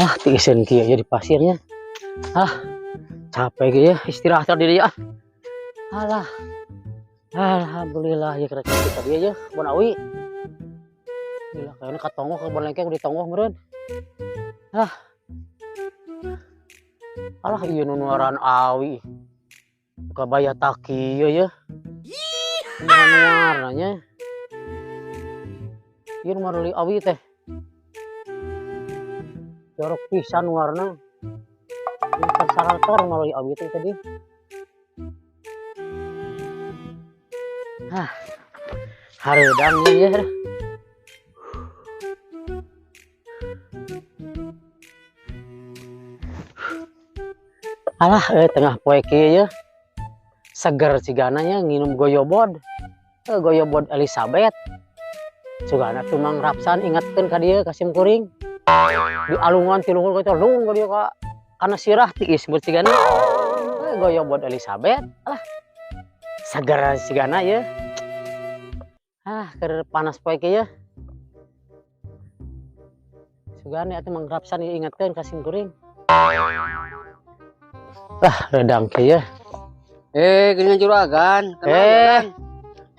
Ah, tiiseun kieu ya di pasirnya. Ah, capek ge ya, istirahat di dieu ah. Alah. Alhamdulillah ya, kira kita dia ya, kebon awi. Gila, kayaknya ka tonggoh, kebon lengkeng di tonggoh meureun. Ah. Alah, ieu nu nuaran awi. Kabaya taki ieu ya. Kumaha nuarna nya? Ieu nu mareli awi teh. Jorok pisan warna. Ini tersarator melalui awi teh tadi. Ah. Hareudang ya. Alah, tengah poe kieu ya. Seger cigana nya nginum goyobod. Goyobod Elizabeth. Sugana tuh Mang Rapsan ingatkeun ka dieu ka sim kuring. Di alungan ti luhur ka lung ka dieu ka kana sirah tiis buat cigana. Goyobod Elizabeth. Alah. Seger cigana ya. Ah, keur panas poe kieu ya. Sugana atuh Mang Rapsan ieu ingatkeun ka sim kuring. Ah, redang kieu ya. Geuningan juragan. Kenal juragan?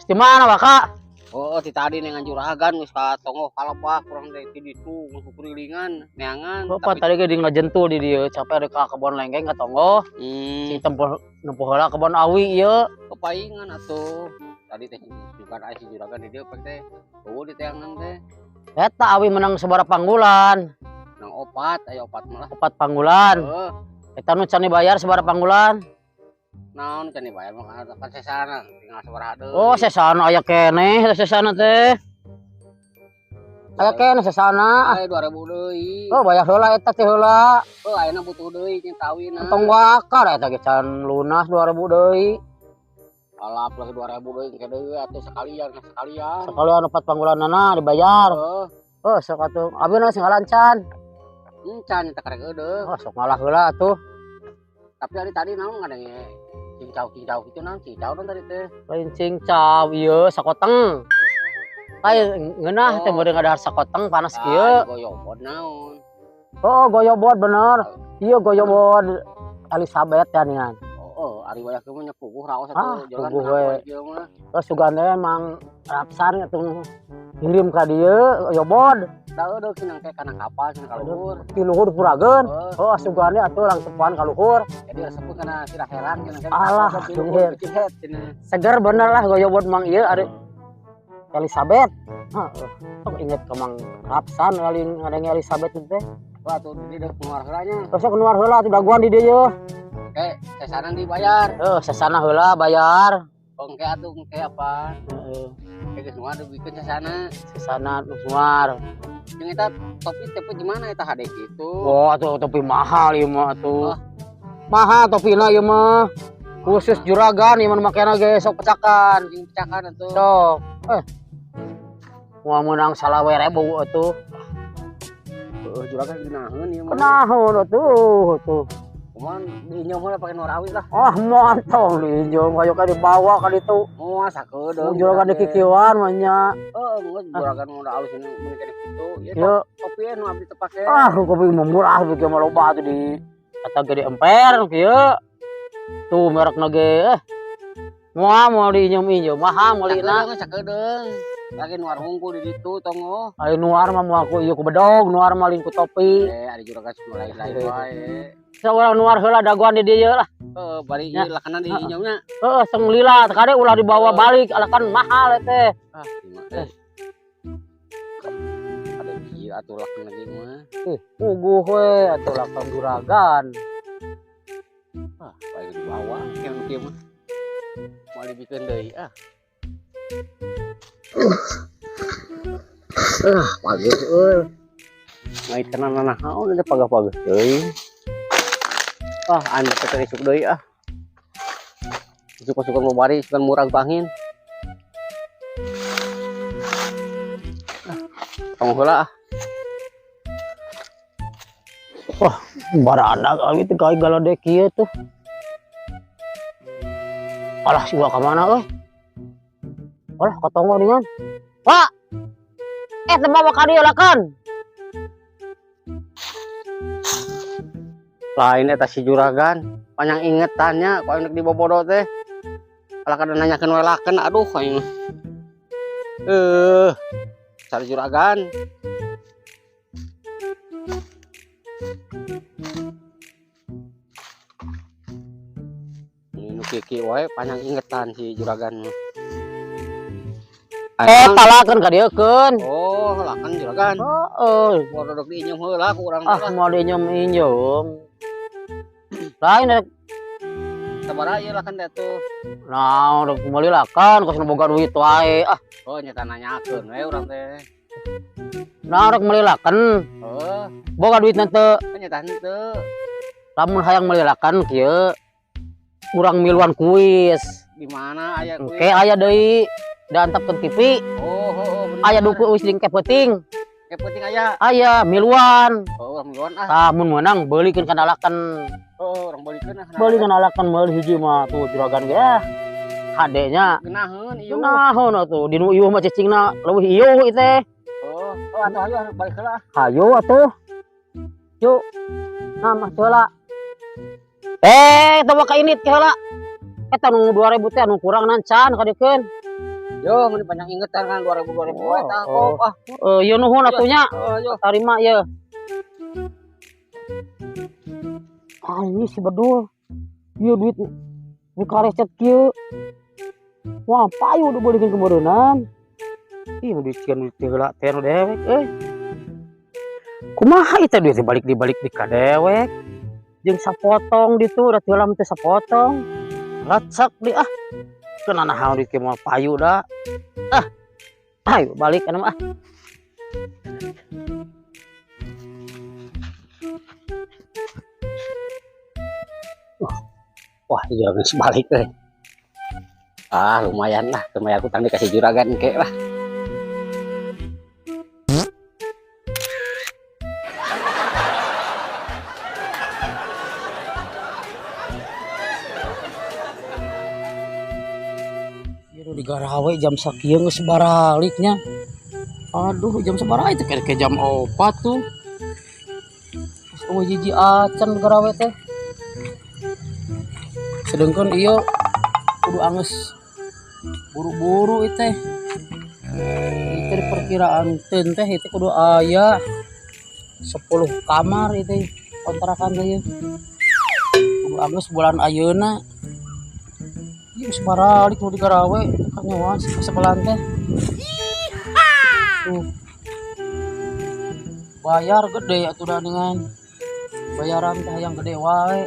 Di mana, Pak? Oh, ti tadi nengan juragan geus ka tonggoh kalepak kurang teh ti ditu geus kurilingan neangan. Oh, Pak, tadi ge di ngajentul di dieu, capek rek ka kebon lengkeng ka tonggoh. Sing tempuh nempuh heula kebon awi ieu. Kepaingan atuh. Tadi teh juga aya si juragan di dieu teh. Eueuh di teangan teh. Eta awi menang sabaraha panggulan? Menang opat, aya opat malah. Opat panggulan. Heeh. Eta nu can dibayar sabaraha panggulan? Naon can dibayar mah kan sesana tinggal sabaraha deui. Oh, sesana aya keneh eta sesana teh. Aya keneh sesana. Aya 2000 deui. Oh, bayar heula eta teh heula. Oh, ayeuna butuh deui nya kawinna. Tong wakar eta ge can lunas 2000 deui. Alap lagi 2000 deui engke deui atuh sekalian sekalian. Sekalian opat panggulanana dibayar. Heeh. Oh, sok atuh. Abi na sing ngalancan. Encan eta karek eudeuh. Oh, sok ngalah heula atuh. Tapi hari tadi naon ngadenge cincau-cincau kitu naon cincau naon tadi teh? Lain cincau ieu sakoteng. Lain ngeunah teh Oh. meureun ngadahar sakoteng panas Ah, kieu. Goyobod naon? Oh, goyobod bener. Ieu goyobod Elizabeth ya nian. Oh, oh, ari wayah kieu mah nya puguh raos Ah, atuh jalan puguh kenapa we. kieu mah. Terus suganda emang Rapsan atuh ngirim ka dieu goyobod. Da eueuh cenah teh kana kapal cenah ka luhur. Ti luhur purageun. Heeh. Oh, suganda atuh langsepan ka luhur. Jadi resep kana sirah heran cenah teh. Alah, Kapal ti luhur, heran. kecil cenah. Seger bener lah goyobod mang ieu ari Elizabeth. Heeh. Sok inget ka Mang Rapsan kali ngadenge Elizabeth teh. Wah, atuh di dieu keluar heula nya. Terus sok keluar heula atuh daguan di dieu. Oke, sesana dibayar. Heuh, sesana heula bayar. Oh, engke atuh engke apa? Heeh. Engke geus nuar dibikeun sesana. Sesana geus nuar. Jeung eta topi teh gimana eta hade kitu? Oh, atuh topi mahal ieu mah atuh. Oh. Mahal topina ieu mah. Khusus juragan ieu mah makena ge sok pecakan. Jeung pecakan atuh. Sok. Moal meunang 25.000 atuh. Heuh, juragan geunaheun ieu mah. Kenaheun atuh tuh. Kumaha diinjeum heula pake nuar awi lah. Ah, montong diinjeum kayo ka dibawa ka ditu. Moal sakedeung. Juragan dikikieuan mah nya. Heeh, geus juragan mah udah alus ini mun kene kitu. Ieu Ieu. topi nu abdi teu pake. Ah, kopi mah murah kieu mah loba atuh di eta gede emper kieu. Tuh merekna ge. Moal moal diinjeum-injeum mahal meulina. Sakedeung sakedeung. Lagi nuar hungkul di ditu tonggoh. Ayo nuar mah moal ku ieu ku bedog, nuar mah lain ku topi. Ari juragan geus lain-lain wae. Saurang nuar heula daguan di dieu lah. Heeh, bari Ya. ieu lakana diinjeumna. Heeh, seng lila kade ulah dibawa Heeh. balik, ala kan mahal teh. Ah, gimana? Ada ieu atuh lakana ge mah. Ih, puguh we atuh lakon juragan. Ah, bae dibawa yang kieu mah. Moal dibikeun deui ah. Ah, pageuh euy. Mai tenan naon teh pagah-pagah deui. Ah, anda teh isuk deui ah. Isuk-isukan mau bari, isukan murag bangin. Ah, tong heula ah. Wah, baradak abi teh gawe galadek kieu tuh. Alah, si gua ka mana euy? Alah, ka tonggoh ningan. Pak. Teu bawa ka dieu lakan. Lain eta si juragan, panjang ingetannya ku aing dibobodo teh. Kalah kada nanyakeun we laken, aduh aing. Cari juragan. Ini nu kiki wae panjang ingetan si juragan. Talakeun ka dieukeun. Oh, lakan juragan. Heeh. Mau duduk diinjem heula ku urang. Ah, mau diinjem-injem. Lain rek sabaraha ieu lakan teh tuh. Nah, rek meuli lakan kos nu boga duit wae. Ah, oh nya nanyakeun we urang teh. Nah, rek meuli lakan. Heeh. Boga duit teu. Nya tah henteu. Lamun hayang meuli lakan kieu urang miluan kuis. Di mana aya kuis? Engke aya deui diantepkeun TV. Oh, bener. Aya duku wis jeung kepeuting. Kepeuting aya. Aya miluan. Oh, urang miluan ah. Tah mun meunang beulikeun kana lakan. Oh, urang beulikeun ah. Beulikeun lakan meuli hiji mah tuh juragan ge ah. Hade nya. Geunaheun ieu. Geunaheun atuh di nu ieuh mah cicingna leuwih ieuh ieu teh. Oh, atuh hayu balik heula. Hayu atuh. Yuk. Nah, mah heula. Teu ka init ke heula. Eta nu 2000 teh anu kurang nancan ka dieukeun. Yo, mun panjang ingetan kan 2000 2000 eta kok ah. Ieu nuhun atuh nya. Oh, yo. Tarima ieu. Ah, ini si bedul. Ieu duit nu karecet kieu. Wah, payu udah bolehkeun kemeureunnan. Ih, duit cian duit teh heula teh nu dewek euy. Kumaha ieu teh duit balik dibalik di ka dewek. Jeung sapotong ditu da teu heula teh sapotong. Lecek di ah. Kena naon duit ke moal payu da. Ah. Ayo balik kana mah. Wah, juragan sebalik euy. Ah, lumayan lah, lumayan aku tang dikasih juragan engke lah. Ieu digarawe jam sakieu geus baraliknya. Aduh, jam sabaraha itu kayak jam 4 tuh. Geus eueuh hiji acan garawe teh. Sedangkan ieu kudu angeus buru-buru ieu teh. Ieu teh perkiraan teh ieu teh kudu aya 10 kamar ieu teh kontrakan teh ieu. Kudu angeus bulan ayeuna. Ieu geus baralik nu digarawe kanyawan sebelah teh. Tuh. Bayar gede atuh da dengan bayaran teh yang gede wae.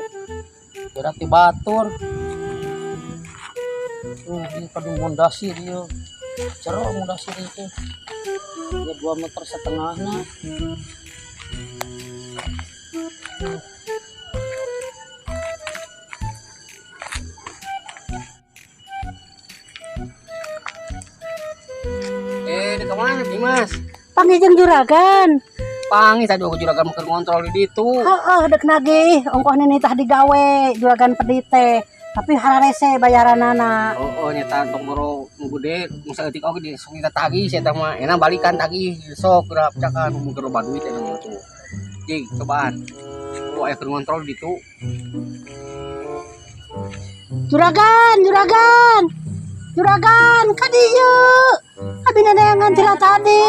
Berarti batur. Tuh, ini kudu mondasi dia. Jero mondasi dia teh. Ya 2,5 meter na. Tuh. Di kemana Dimas? Panggil jeung juragan. Panggil tadi aku juragan keur ngontrol di ditu. Heeh, dek nagih ongkoh nini tah digawe juragan pedit teh. Tapi hararese bayaranana. Oh, nyata tong boro nu gede, nu saeutik oge di sok kita tagih sia tah mah. Enak balikan tagih sok geura cakan mun keur loba duit eta mah tuh. Jing, cobaan. Tuh aya keur ngontrol di ditu. Juragan, juragan. Juragan, ka dieu. Abi neneangan tira tadi.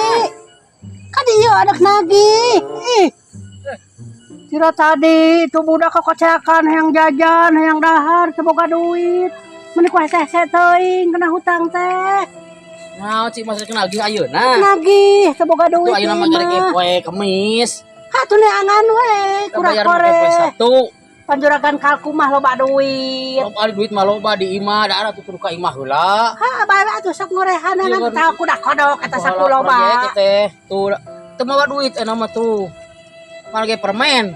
Ka dieu anak nagih. Ih. Tira tadi itu budak kokocekan hayang jajan, hayang dahar, teu boga duit. Meuni ku hese-hese teuing kena hutang teh. Nah, cik masuk nagih ayeuna. Nagih, teu boga duit. Tuh ayeuna mah garek poe Kemis. Ha tuh neangan we, kurang kore. Poe Sabtu. Panjuragan kalku mah loba duit. Loba duit mah loba di imah, da atuh kudu ka imah heula. Ha, bae atuh sok ngorehan ngan tah kuda kodok eta saku loba. Teh, tuh teu mawa duit eta mah tuh. Mana ge permen.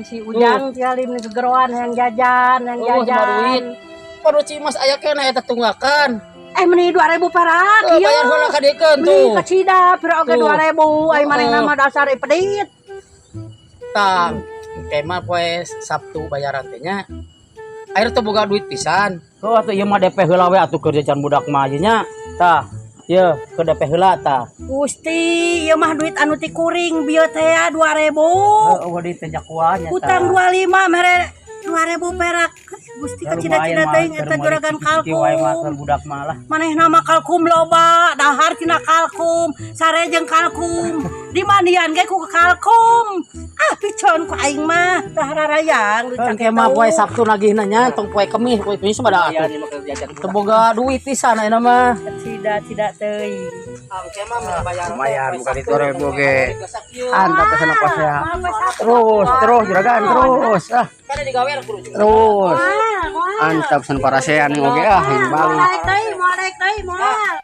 Si Ujang tialim ni gegeroan hayang jajan, hayang jajan. Duit. Kudu Cimas aya keneh eta tunggakan. Meni 2000 perak ieu. Bayar heula ka diekeun tuh. Meni kacida pira oge 2000 ai manehna mah dasar pedit. Tah, engke mah poe Sabtu bayaran teh nya. Akhir teu boga duit pisan. Heuh atuh ieu mah DP heula we atuh keur jajan budak mah ieu nya. Tah. Ye, ke DP heula tah. Gusti, ieu mah duit anu ti kuring bieu teh ya 2000. Heeh, euweuh duit teh nyakuan nya. Hutang 25 mere 2000 perak. Gusti, kacida-cida teuing eta juragan kalkum. Budak malah. Manehna mah kalkum loba, dahar tina kalkum, sare jeung kalkum, di mandian ge ku kalkum. Ah, piceun ku aing mah, tah rarayang lu. Engke mah poe Sabtu nagihna nya, tong poe Kemis, poe Kemis mah da Lumayan atuh. ini mah jajan. Teu boga duit pisan ayeuna mah. Tidak, tidak teuing. Engke mah bayar. Lumayan, bukan itu ribu ge. Antap ke sana pas ya. Moal poe Sabtu. Terus, terus juragan, terus. Ah, Kada digawe kudu. Terus. Antap san parasean oge ah, ini Moal balik. daek deui, moal daek deui, moal.